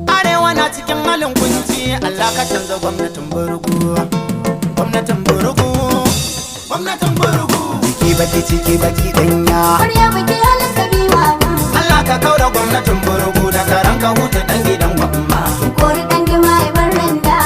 Arewa na cikin halin kunci, Allah ka canza gwamnatin burgu. Gwamnatin burgu. Gwamnatin burgu. Ciki baki ciki baki danya. Kwarya baki halin kabiwa ba. Allah ka kaura gwamnatin burgu da karan ka huta dan gidan gwamma. Kori ɗan dima ya bar randa.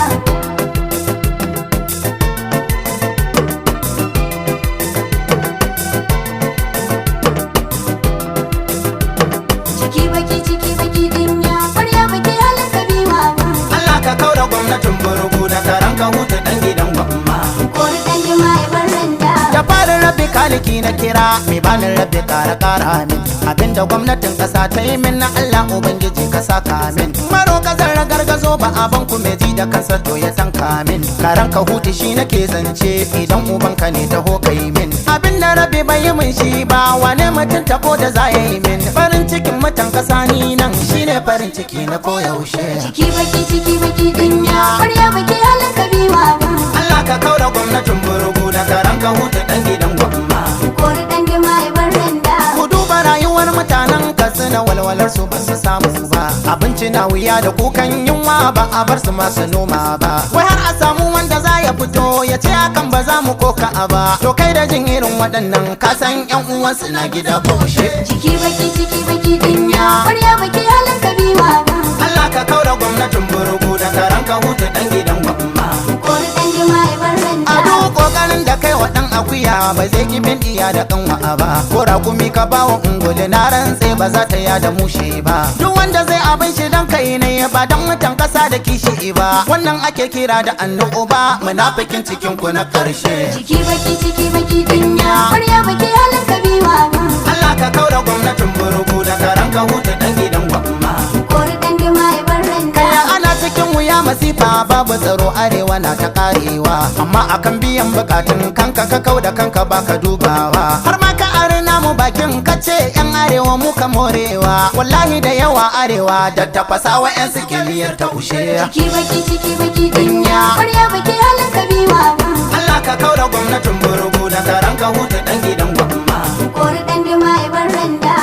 Ciki baki ciki baki dinya. Kwarya baki halin kabiwa ba. Allah ka kaura gwamnatin burgu da karan ka huta dan gidan gwamma. Kori ɗan dima ya bar randa. Da farin rabbi kaliki na kira mai bani rabbi kara kara min abinda gwamnatin kasa ta yi min na Allah ubangiji ka saka min maro kasar gargazo ba abin ku mai ji da kansa to ya tanka min karan ka hutu shi nake zance idan ubanka ne taho kai min abinda rabbi bai yi min shi ba wane mutum tako da za ya yi min farin cikin mutan kasa ni nan shine farin ciki na koyaushe. Ciki baki ciki baki dinya. Kwarya baki halin kabiwa ba. Allah ka kaura gwamnatin burgu da karan ka hutu dan gidan gwamma. Kori ɗan dima ya bar randa. Ku duba rayuwar mutanen Katsina, walwalar su ba su samu ba. Abinci na wuya da kukan yunwa, ba a bar su masu noma ba. Wai har a samu wanda za ya fito ya ce hakan ba za mu koka a ba. To kai da jin irin waɗannan kasan yan uwansu na gida boshe. Ciki baki ciki baki dinya. Kwarya baki halin kabiwa ba. Allah ka kaura gwamnatin burgu da karan ka huta dan gidan gwamma. Kori ɗan dima ya bar randa. A duk kokarin da kai wa dan akuya ba zai ki bin iya da kanwa ba. Ko rakumi ka ba wa ungulu na rantse ba za ta yada mushe ba. Duk wanda zai abin shi dan kai ne ba dan mutan kasa da kishi ba. Wannan ake kira da annoba munafikin cikin ku na karshe. Ciki baki ciki baki dinya. Kwarya baki halin kabiwa ba. Allah ka kaura gwamnatin burgu da karan ka huta dan gidan gwamma. Kori ɗan dima ya bar randa. Ana cikin wuya masifa babu tsaro, arewa na ta karewa, amma akan biyan bukatun kanka ka kau da kanka baka dubawa, har ma ka arna mu bakin ka ce yan arewa mu ka morewa. Wallahi da yawa arewa da tafasawa yan sikiliyar ta ushe. Ciki baki ciki baki dinya. Kwarya baki halin kabiwa ba. Allah ka kaura gwamnatin burgu da karan ka huta dan gidan gwamma. Kori ɗan dima ya bar randa.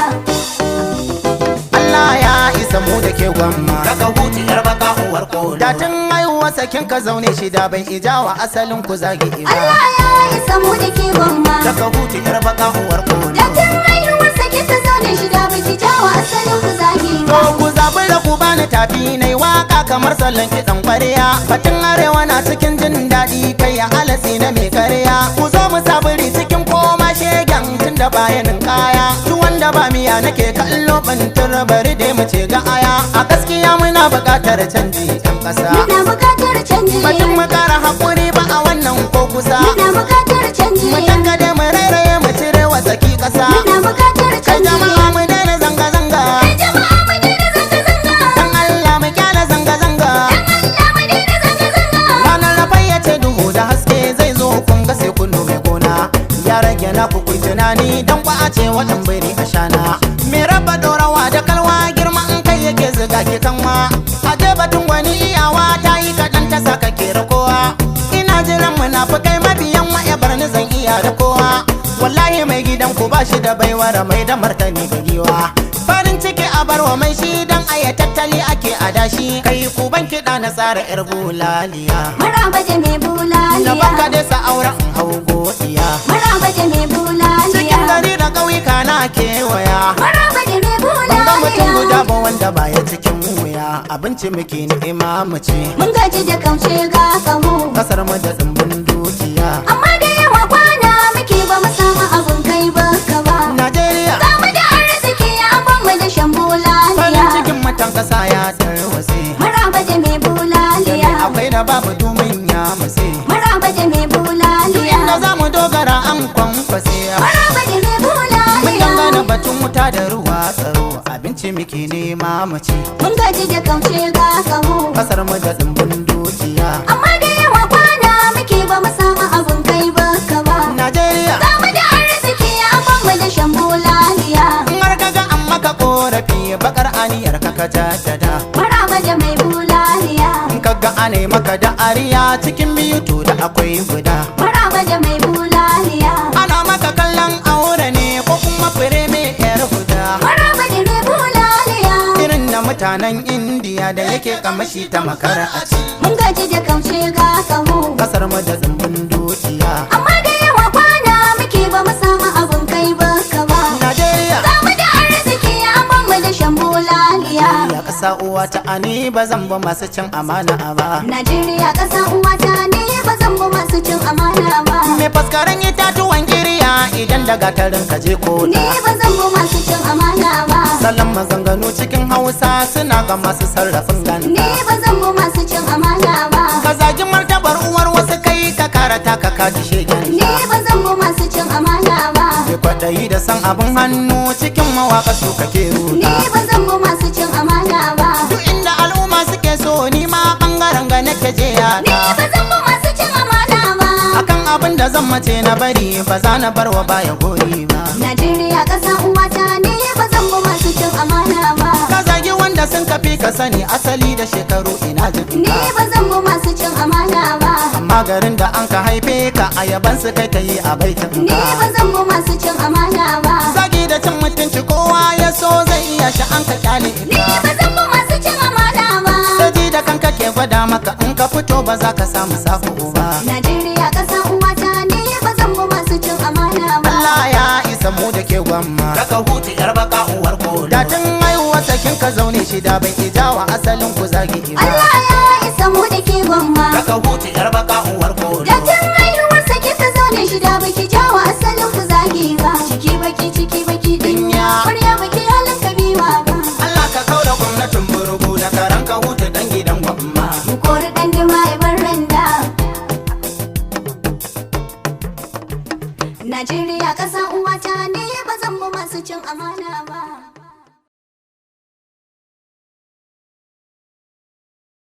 Allah ya isa mu da ke gwamma daga hutu yar baka uwar kolo da tun haihuwa sakin ka zaune shi da ban ijawa asalin ku zagi ba. Allah ya isa mu da ke gwamma. Daga hutu yar baka uwar kolo. Da tun haihuwar sake ta zaune shi da baki jawo asalin ku zagi ba. To ku zaɓi da ku bani tafi na yi waka kamar salon kiɗan ƙwarya. Batun arewa na cikin jin daɗi kai ya alatsi na mai karya. Ku zo mu saburi cikin koma shegen tun da bayanin kaya. Duk wanda ba miya nake kallo bantar bari dai mu ce ga aya. A gaskiya muna buƙatar canji ɗan ƙasa. Muna buƙatar canji. Batun mu ƙara haƙuri ba a wannan ko kusa. Muna buƙatar canji. Mu tankade mu rairaye mu cire wa saki ƙasa. Muna buƙatar Kai canji. jama'a mu daina zanga-zanga. Kai jama'a mu daina zanga-zanga. Dan Allah mu kyale zanga-zanga. Allah mu daina zanga-zanga. Ranar fayyace duhu da haske zai zo, kun ga sai kun nome gona. Ya rage na ku kuyi tunani dan ba a ce wadan biri a shana. Me raba dorawa da kalwa girma in kai yake zuga ke kanwa. A je batun wani iyawa ta yi kaɗan ta saka ke kowa. Ina jiran munafukai mabiyan wa'ya barni zan iya da kowa. Wallahi mai gidan ku ba shi da baiwar mai da martani ga giwa. Farin ciki a barwa mai shi dan aya tattali ake adashi. Kai ku ban kiɗa na tsara 'yar bulaliya. Maraba da mai Da bulaliya. baka dai sa'aura in hau godiya. Maraba da mai bulaliya. Cikin gari da ƙauyuka na kewaya. Maraba da mai Ban ga mutum guda bulaliya. ba wanda baya cikin wuya. Abinci muke ni'ima mu ci. Mun gaji da kamshe ga kaho. Kasar mu da ɗimbin dukiya. Amma da yawa kwana muke ba mu samu abun kai ba ka ba. Najeriya Ga mu da arziki amma mu da shan farin bulaliya. cikin mutan ƙasa ya tarwatse. Maraba da mai bulaliya. Akwai da babu domin ya matse. Maraba da mai bulaliya. Inda za mu dogara an kwankwase. Maraba da mai Mun bulaliya. dangana batun wuta da ruwa tsaro abinci muke nema mu ci. Mun gaji da kamshe ga kaho. Kasar mu da ɗimbin dukiya. Amma da yawa kwana muke ba mu samu abun kai ba ka ba. Najeriya Ga mu da arziki amma mu da shan bulaliya. in har kaga an maka korafi bakar aniyar ka ka jaddada. Maraba da mai bulaliya. In kaga ane maka da ariya cikin biyu to da akwai guda. Maraba da mai bulaliya. Ana maka kallon aure ne ko kuma kuma fure mai yar huda. Maraba da mai bulaliya. Irin na mutanen Indiya da yake kamashi ta makara a ci. Mun gaji da kamshe ga kaho. Kasar mu da zumbin dukiya. Amma da yawa kwana muke ba mu samu abun kai ba ka ba. Najeriya. Ga mu da arziki amma mu da shan bulaliya. Ya kasa uwa ta ani ba zan ba masu cin amana ba. Najeriya ƙasa uwata ne, ba zan bi masu cin amana ba. Me faskaren itatuwan kiriya idan daga tarin ka je Ni kota. ba zan bi masu cin amana ba. Salon maganganu cikin Hausa suna ga masu sarrafin Ni ganta. ba zan bi masu cin amana ba. Ka zagi martabar uwar wasu kai ka karata ka kaji shegen. Ni ba zan bi masu cin amana ba. Ke kwaɗayi da san abin hannu cikin mawaka su kake Ni ruta. ba zan bi masu cin amana ba. Duk inda al'umma suke so ni ma bangaren ga nake je Ni yaɗa. ba zan bi masu cin amana ba. Akan abin da zan mace na bari ba za na bar wa baya goyi ba. Najeriya ƙasa uwata ne, ba zan bi masu cin amana ba. Ka zagi wanda sun kafi ka sani asali da shekaru ina jin Ni ka. ba zan bi masu cin amana ba. Amma garin da an ka haife ka a yaban su kai ta yi a baitin Ni ka. ba zan bi masu cin amana ba. Zagi da cin mutunci kowa ya so zai iya shi an ka kyale Ni ka. ba zan bi masu cin amana ba. Saji da kanka ke gwada maka in ka fito ba za ka samu sako ba. Najeriya ƙasa uwata ne, ba zan bi masu cin amana ba. Allah ya isa mu da ke gwamma. Kaka huce yar baka uwar kolo. Datin haihuwa sakin ka zaune shi da ban ijawa asalin ku zagi ba. Allah ya isa mu da ke gwamma. Kaka huce yar baka uwar kolo. Datin haihuwar sake ka zaune shi da baki jawo asalin ku zagi ba. Ciki baki ciki baki dinya. Kwarya baki halin kabiwa ba. Allah ka kaura gwamnatin burgu da karan ka huta dan gidan gwamma. Mu kori ɗan dima ibar randa. Najeriya ƙasa uwata ne, ba zan bi masu cin amana ba.